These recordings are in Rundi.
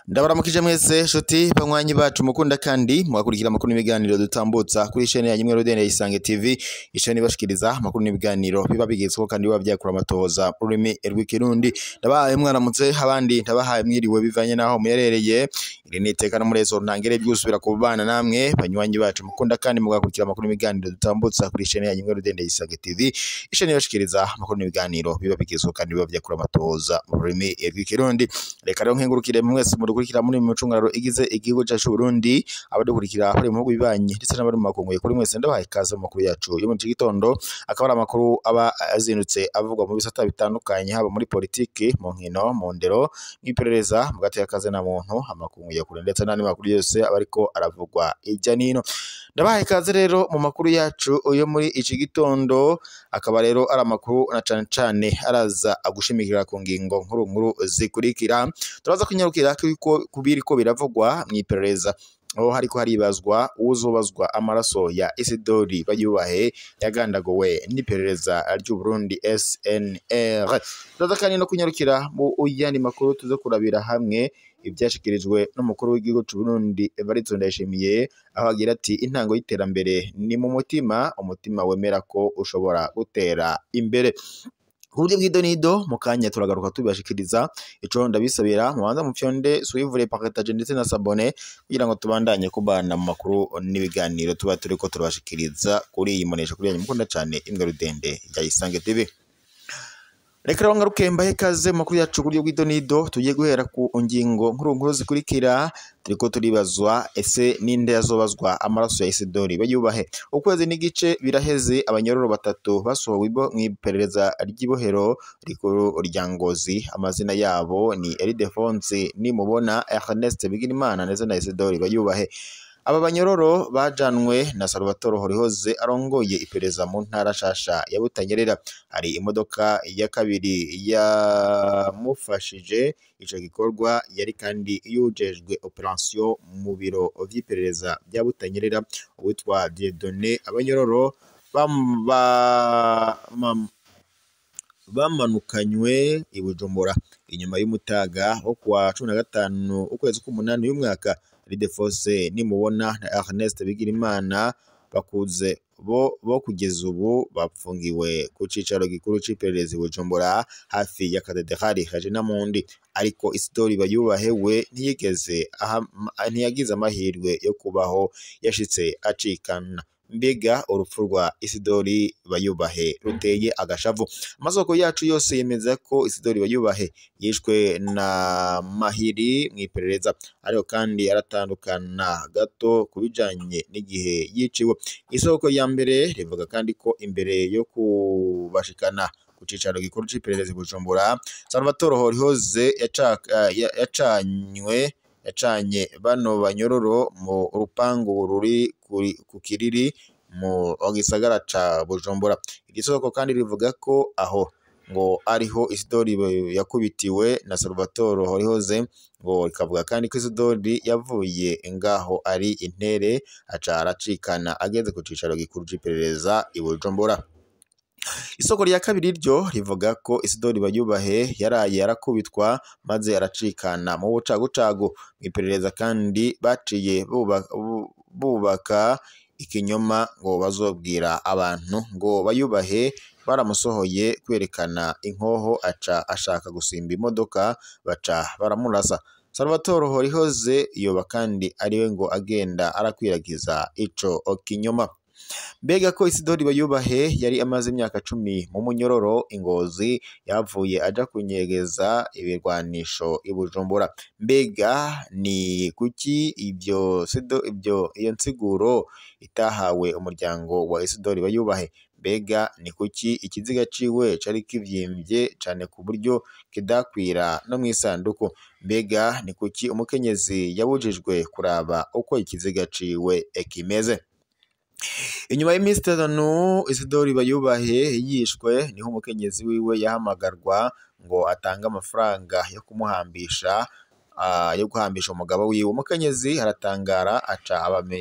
Ndabaramukije mwese nshuti banywanyi bacu mukunda kandi mugakurikira amakuru n'ibiganiro dutambutsa kuri chaîne ya Nyimwe Rudende Isange TV, ishene ibashikiriza amakuru n'ibiganiro biba bigezweho kandi biba byakura amatohoza ururimi rw'ikirundi. Ndabahaye mwaramutse, abandi ndabahaye mwiriwe bivanye naho muyerereye. Iri ni iteka n'umurezo ntangere byusubira ku bana namwe banywanyi bacu mukunda kandi mugakurikira amakuru n'ibiganiro dutambutsa kuri chaîne ya Nyimwe Rudende Isange TV, ishene ibashikiriza amakuru n'ibiganiro biba bigezweho kandi biba byakura amatohoza mu rurimi rw'ikirundi. Reka rero nkengurukire mwese mudukurikira muri mu micungararo igize igihugu cyacu Burundi, abadukurikira bari mu bihugu bibanyi ndetse n'abari mu makungu, kuri mwese ndabahaye ikaze mu makuru yacu yo mu iki gitondo. Akaba ari amakuru aba azindutse avugwa mu bisata bitandukanye, haba muri politiki, mu nkino, mu ndero, mw'iperereza, mu gateka na muntu, amakungu ya kure ndetse n'andi makuru yose aba ariko aravugwa hirya n'ino. Ndabahaye ikaze rero mu makuru yacu yo muri iki gitondo, akaba rero ari amakuru na cane cane araza agushimikira ku ngingo nkuru nkuru zikurikira. Turaza kunyarukira kubiriko biravugwa mw'iperereza, aho hariko haribazwa uwuzobazwa amaraso ya Isidori Bayubahe yagandagowe n'iperereza ry'u Burundi SNR. Turaza kandi no kunyarukira mu yandi makuru tuze kurabira hamwe ivyashikirijwe n'umukuru w'igihugu c'u Burundi Evariste Ndayishimiye, aho agira ati intango y'iterambere ni mu mutima, umutima wemera ko ushobora gutera imbere. Uburyo bw'idonido mu kanya turagaruka tubibashikiriza. Ico ndabisabira mubanza mufyonde suivre, partage ndetse na sabone kugira ngo tubandanye kubana mu makuru n'ibiganiro tuba turiko turabashikiriza kuri iyi monesha kuri yanyu mukunda cane Imbwa Rudende ya Isange TV. Reka rero ngaruke mbahe ikaze mu makuru yacu kuri bw'idonido. Tugiye guhera ku ngingo nkuru nkuru zikurikira. Turiko turibazwa ese ninde yazobazwa amaraso ya Isidori Bayubahe. Ukwezi n'igice biraheze abanyororo batatu basohowe mw'iperereza ry'ibohero rikuru rya Ngozi. Amazina yabo ni Ildefonse Nimubona, Ernest Bigirimana ndetse na Isidori Bayubahe. Aba banyororo bajanwe na Salvatore Horihoze arongoye iperereza mu ntara shasha ya Butanyerera. Hari imodoka ya kabiri yamufashije ico gikorwa, yari kandi yujejwe operation mu biro vy'iperereza bya Butanyerera, uwitwa Dieudonné. Abanyororo bamanukanywe i Bujumbura inyuma y'umutaga wo kuwa 15 ukwezi k'umunani uyu mwaka. Ildefonse Nimubona na Ernest Bigirimana bakuze bo kugeza ubu bapfungiwe ku cicaro gikuru c'iperereza i Bujumbura hafi ya Katedrali Regina Mundi. Ariko Isidori Bayubahe we ntiyigeze ntiyagize amahirwe yo kubaho, yashitse acikana. Mbega urupfu rwa Isidori Bayubahe ruteye agashavu. Amasoko yacu yose yemeza ko Isidori Bayubahe yishwe na Mahiri mw'iperereza, ariko kandi aratandukana gato kubijanye n'igihe yiciwe. Isoko ya mbere rivuga kandi ko imbere yo kubashikana ku cicaro gikuru c'iperereza i Bujumbura, Salvatore Horihoze yacanye bano banyororo mu rupangu ruri ku Kiriri mu gisagara ca Bujumbura. Iri soko kandi rivuga ko aho ngo ariho Isidori yakubitiwe na Salvatore Horihoze, ngo rikavuga kandi ko Isidori yavuye ngaho ari intere aca aracikana ageze ku cicaro gikuru c'iperereza i Bujumbura. Isoko rya kabiri ryo rivuga ko Isidori Bayubahe yaraye arakubitwa maze aracikana mu bucagucagu. Mw'iperereza kandi baciye bubaka ikinyoma ngo bazobwira abantu ngo Bayubahe baramusohoye kwerekana inkoho, aca ashaka gusimba imodoka baca baramurasa. Salvatore Horihoze yoba kandi ariwe ngo agenda arakwiragiza ico kinyoma. Mbega ko Isidori Bayubahe yari amaze imyaka 10 mu munyororo i Ngozi, yavuye aja kunyegeza ibirwanisho i Bujumbura. Mbega ni kuki ibyo iyo nsiguro itahawe umuryango wa Isidori Bayubahe? Mbega ni kuki ikiziga ciwe cari kivyimbye cane ku buryo kidakwira no mw'isanduku? Mbega ni kuki umukenyezi yabujijwe kuraba uko ikiziga ciwe kimeze? Inyuma y'iminsi 5 Isidori Bayubahe yishwe, niho umukenyezi wiwe yahamagarwa ngo atange amafaranga yo kumuhambisha. yo guhambisha umugabo wiwe. Umukenyezi aratangara aca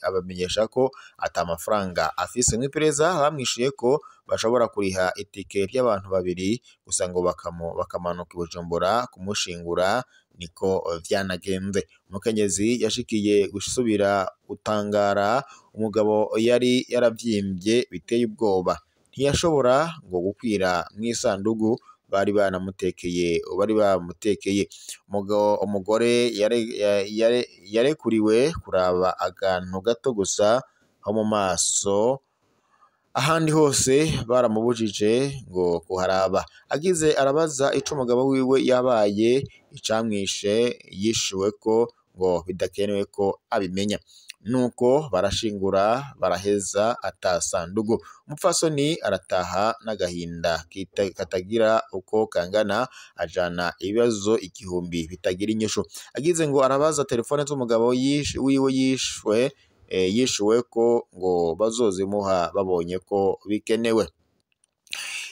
abamenyesha ko ata mafaranga afise. Mw'iperereza bamwishuye ko bashobora kuriha itike ry'abantu babiri gusa ngo bakamanuka i Bujumbura kumushingura, niko vyanagenze. Umukenyezi yashikiye gusubira gutangara, umugabo yari yaravyimbye biteye ubwoba, ntiyashobora ngo gukwira mw'isandugu bari banamutekeye bari bamutekeye. Umugore yarekuriwe kuraba akantu gato gusa ho mu maso, ahandi hose baramubujije ngo kuharaba. Agize arabaza ico umugabo wiwe yabaye, icamwishe yishuwe ko ngo bidakenewe ko abimenya. Nuko barashingura baraheza ata sandugu. Umupfasoni arataha n'agahinda katagira uko kangana, ajana ibibazo igihumbi bitagira inyishu. Agize ngo arabaza telefone z'umugabo wiwe yishwe, yishuwe ko ngo bazozimuha babonye ko bikenewe.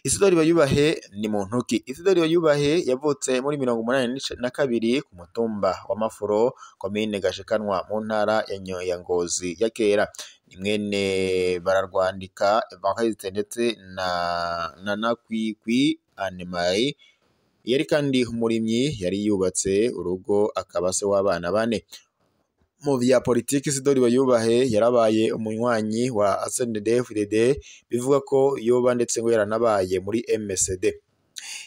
Isidori Bayubahe ni muntu ki? Isidori Bayubahe yavutse muri 82 ku mutumba wa Mafuro, komine Gashikanwa, mu ntara ya Ngozi ya kera. Ni mwene Bararwandika Evariste ndetse na Nakwikwi Anne-Marie. Yari kandi umurimyi, yari yubatse urugo akaba se w'abana bane. Mu vya politiki Isidori Bayubahe yarabaye umunywanyi wa CNDD-FDD, bivuga ko yoba ndetse ngo yaranabaye muri MSD.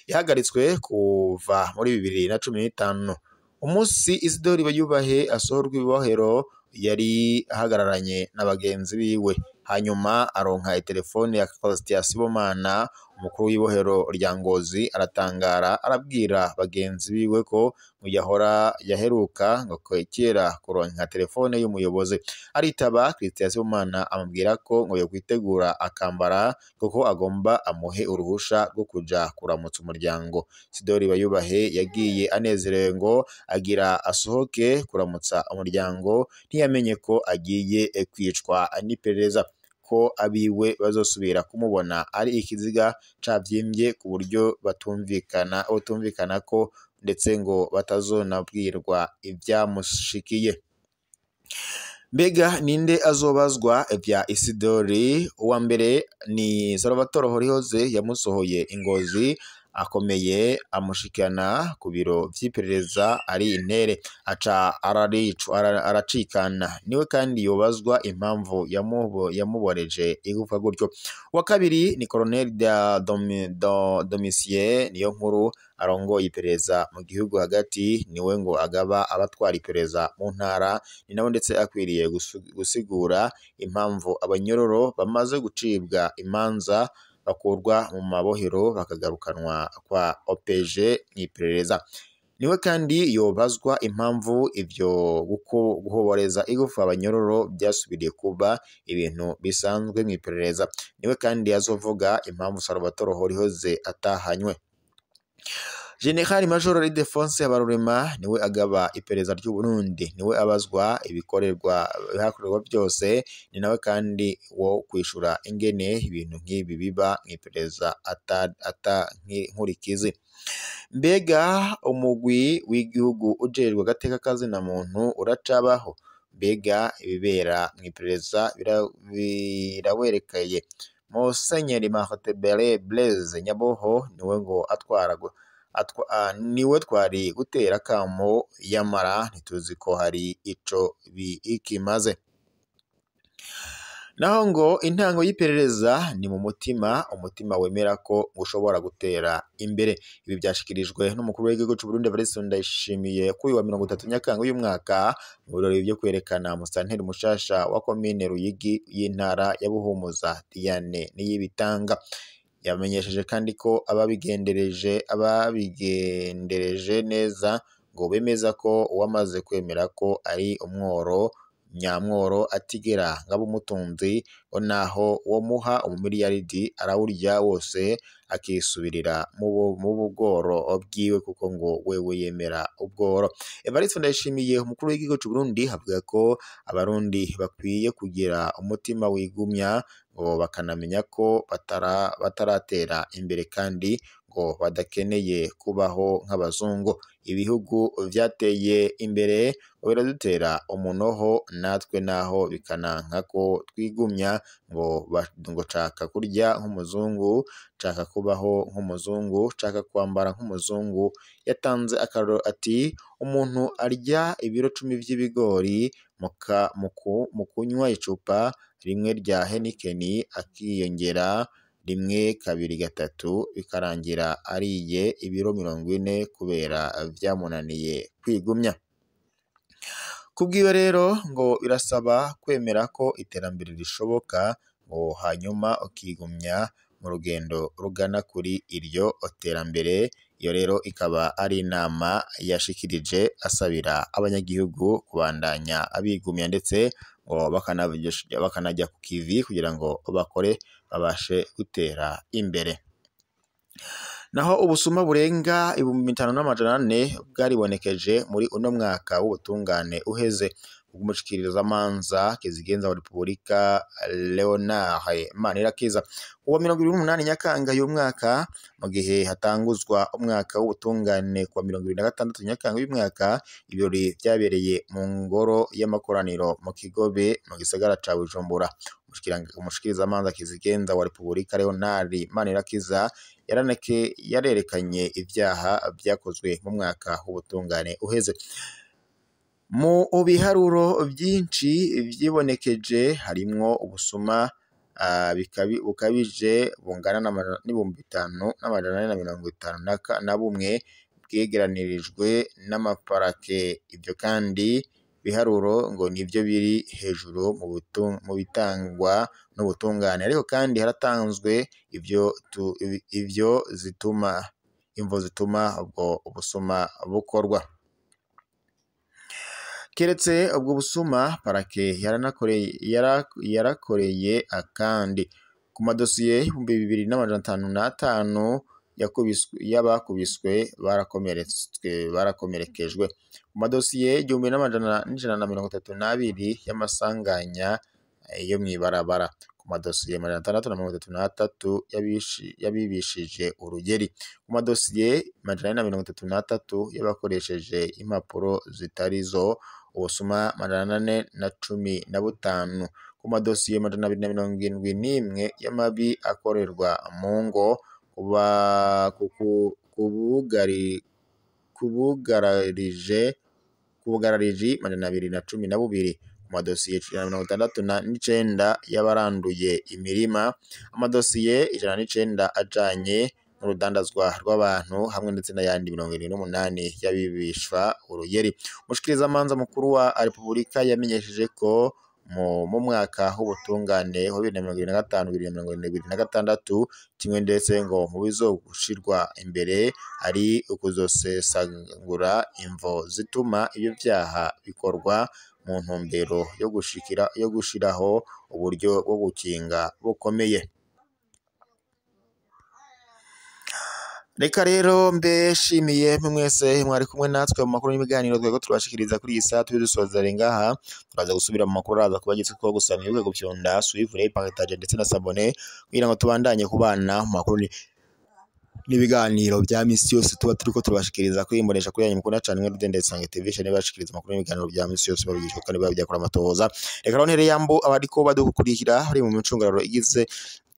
Yahagaritswe kuva muri 2015. Umunsi Isidori Bayubahe asohorwa ibohero yari ahagararanye na bagenzi biwe, hanyuma aronka itelefone ya Faustin Sibomana, umukuru w'ibohero rya Ngozi, aratangara arabwira bagenzi biwe ko ngo yahora yaheruka ngo kera kuronka telefone y'umuyobozi. Aritaba Christian Sibomana amubwira ko ngo yokwitegura akambara kuko agomba amuhe uruhusha rwo kuja kuramutsa umuryango. Isidori Bayubahe yagiye anezerewe ngo agira asohoke kuramutsa umuryango, ntiyamenye ko agiye kwicwa n'iperereza, ko abiwe bazosubira kumubona ari ikiziga cavyimbye ku buryo batumvikana ko ndetse ngo batazonabwirwa ivyamushikiye. Mbega ninde azobazwa vya Isidori? Uwa mbere ni Salvatore Horihoze yamusohoye ingozi akomeye amushikana ku biro vy'iperereza ari intere, aca aracikana. Niwe kandi yobazwa impamvu yamuboreje igufa gutyo. Uwa kabiri ni Colonel Domitien niyo nkuru arongoye iperereza mu gihugu hagati, niwe ngo agaba abatwara iperereza mu ntara, ni nawe ndetse akwiriye gusigura impamvu abanyororo bamaze gucibwa imanza bakurwa mu mabohero bakagarukanwa kwa OPG mw'iperereza. Niwe kandi yobazwa impamvu ivyo guhoboreza igufa abanyororo byasubiriye kuba ibintu bisanzwe mw'iperereza. Niwe kandi azovuga impamvu Salvatore Horihoze atahanywe. General Major Ildefonse Habarurema niwe agaba iperereza ry'u Burundi, niwe abazwa ibikorerwa bihakorerwa byose, ni nawe kandi wo kwishura ingene ibintu nk'ibi biba mw'iperereza ata nkurikizi. Mbega umugwi w'igihugu ujejwe agateka kazina muntu uracabaho? Mbega ibibera mw'iperereza birawerekeye? Musenyeri Martin Blaise Nyaboho niwe ngo atwara niwe twari gutera kamo, yamara ntituzi ko hari ico bikimaze. Naho ngo intango y'iperereza ni mu mutima, umutima wemera ko ushobora gutera imbere. Ibi byashikirijwe n'umukuru w'igihugu c'u Burundi Evariste Ndayishimiye kuri wa 30 Nyakanga uyu mwaka mu birori byo kwerekana musanteri mushasha wa komine Ruyigi y'intara ya Buhumuza Diane Niyibitanga. Yamenyesheje kandi ko ababigendereje neza ngo bemeza ko uwamaze kwemera ko ari umworo nyamworo atigera ngabo umutunzi, ngo naho wo muha umumiliyaridi arawurya wose akisubirira mu bugoro bwiwe kuko ngo wewe yemera ubworo. Evariste Ndayishimiye umukuru w'igihugu c'u Burundi avuga ko abarundi bakwiye kugira umutima wigumya ngo bakanamenya ko bataratera imbere kandi ngo badakeneye kubaho nk'abazungu. Ibihugu vyateye imbere ngo biradutera umunoho, natwe naho bikananka ko twigumya ngo nshaka kurya nk'umuzungu, nshaka kubaho nk'umuzungu, nshaka kwambara nk'umuzungu. Yatanze akarorero ati umuntu arya ibiro 10 vy'ibigori mu kunywa icupa rimwe rya Heineken akiyongera 1, 2, 3 bikarangira ariye ibiro 40 kubera vyamunaniye kwigumya. Kubwiwe rero ngo birasaba kwemera ko iterambere rishoboka, ngo hanyuma ukigumya mu rugendo rugana kuri iryo terambere. Iyo rero ikaba ari inama yashikirije asabira abanyagihugu kubandanya abigumya, ndetse ngo bakanajya ku kivi kugira ngo bakore babashe gutera imbere. Naho ubusuma burenga 5400 bwaribonekeje muri uno mwaka w'ubutungane uheze. Umushikirizamanza kizigenza wa Repubulika Leonard Manirakiza uwa 28 Nyakanga y'umwaka, mu gihe hatanguzwa umwaka w'ubutungane kuwa 26 Nyakanga y'umwaka, ibirori vyabereye mu ngoro y'amakoraniro mu Kigobe mu gisagara ca Bujumbura. Umushikirizamanza kizigenza wa Repubulika Leonard Manirakiza yarerekanye ivyaha vyakozwe mu mwaka w'ubutungane uheze. Mu biharuro vyinshi vyibonekeje harimwo ubusuma bukabije bungana n'5451 bwegeranirijwe n'amaparake. Ivyo kandi biharuro ngo nivyo biri hejuru mu bitangwa n'ubutungane, ariko kandi haratanzwe ivyo zituma imvo zituma ubwo busuma bukorwa. Keretse ubwo busuma, parake yarakoreye akandi ku madosiye 2505 y'abakubiswe barakomerekejwe, ku madosiye 1132 y'amasanganya yo mw'ibarabara, ku madosiye 633 y'abibishije urugeri, ku madosiye 433 y'abakoresheje impapuro zitarizo, ubusuma 415, ku madosiye 271 y'amabi akorerwa mu ngo, kubugarariji 212, ku madosiye 169 y'abaranduye imirima, amadosiye 109 ajanye n'urudandazwa rw'abantu, hamwe ndetse n'ayandi 78 y'abibishwa urugeri. Umushikirizamanza mukuru wa Repubulika yamenyesheje ko mu mwaka w'ubutungane wa 2025 2026 kimwe ndetse ngo mu bizogushirwa imbere ari ukuzosesagura imvo zituma ibyo vyaha bikorwa mu ntumbero yo gushiraho uburyo bwo gukinga bukomeye. Reka rero mbe shimiye mwese mwari kumwe natwe mu makuru n'ibiganiro twego turabashikiriza kuri iyi saha. Turi dusoza ngaha, turaza gusubira mu makuru araza kubagitse ko gusa mwibuke gupyonda suivre, partage ndetse na s'abonner kugira ngo tubandanye kubana mu makuru n'ibiganiro bya misi yose tuba turiko turabashikiriza kuri imbonesha kuri yanyu mukunda cyane mwe Rudende Isange TV shene bashikiriza amakuru n'ibiganiro bya misi yose babigishwa kandi babyakora amatohoza. Reka rero ntere yambo abariko badukurikira bari mu micungararo igize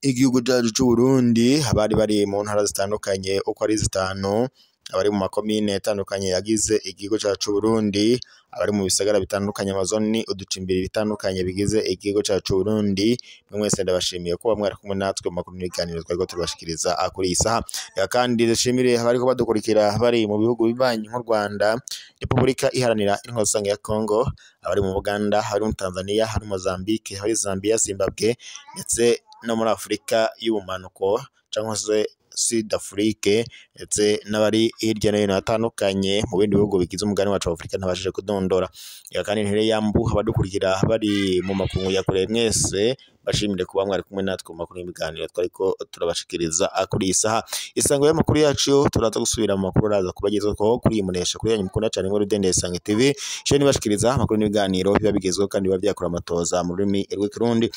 igihugu cyacu c'u Burundi, abari bari mu ntara zitandukanye uko ari zitanu, abari mu makomine atandukanye yagize igihugu cyacu c'u Burundi, abari mu bisagara bitandukanye, amazoni, uducimbiri bitandukanye bigize igihugu cyacu c'u Burundi, mwe mwese ndabashimiye ko bamwe kumwe natwe mu makuru n'ibiganiro twariko turabashikiriza kuri iyi saha. Reka kandi dushimire abariko badukurikira bari mu bihugu bibanyi nk'u Rwanda, Repubulika Iharanira Intwaro Rusange ya Congo, abari mu Buganda, abari mu Tanzania, abari mu Mozambique, abari Zambia, Zimbabwe ndetse no muri Afurika y'ubumanuko cyangwa se Sud Afrique, ndetse n'abari hirya no hino hatandukanye mu bindi bihugu bigize umugabane wacu wa Afurika ntabashije kudondora. Reka kandi ntere yambu abadukurikira bari mu makungu ya kure mwese bashimire kuba mwari kumwe natwe mu makuru y'ibiganiro twariko turabashikiriza kuri iyi saha. Isango y'amakuru yacu turaza gusubira mu makuru araza kubagezwaho kuri iyi munesha kuri yanyu mukunda cyane muri Rudende Isange TV, shene bashikiriza amakuru n'ibiganiro biba bigezweho kandi biba byakora amatoza mu rurimi rw'ikirundi.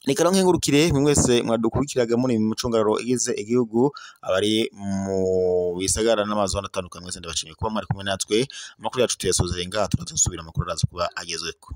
Reka rero nkengurukire mwe mwese mwadukurikiraga muri mu micungararo igize igihugu, abari mu bisagara n'amazone atandukanye, mwese ndabashimiye kuba mwari kumwe natwe. Amakuru yacu tuyasozereye ngaha, turazosubira amakuru araza kuba agezweko.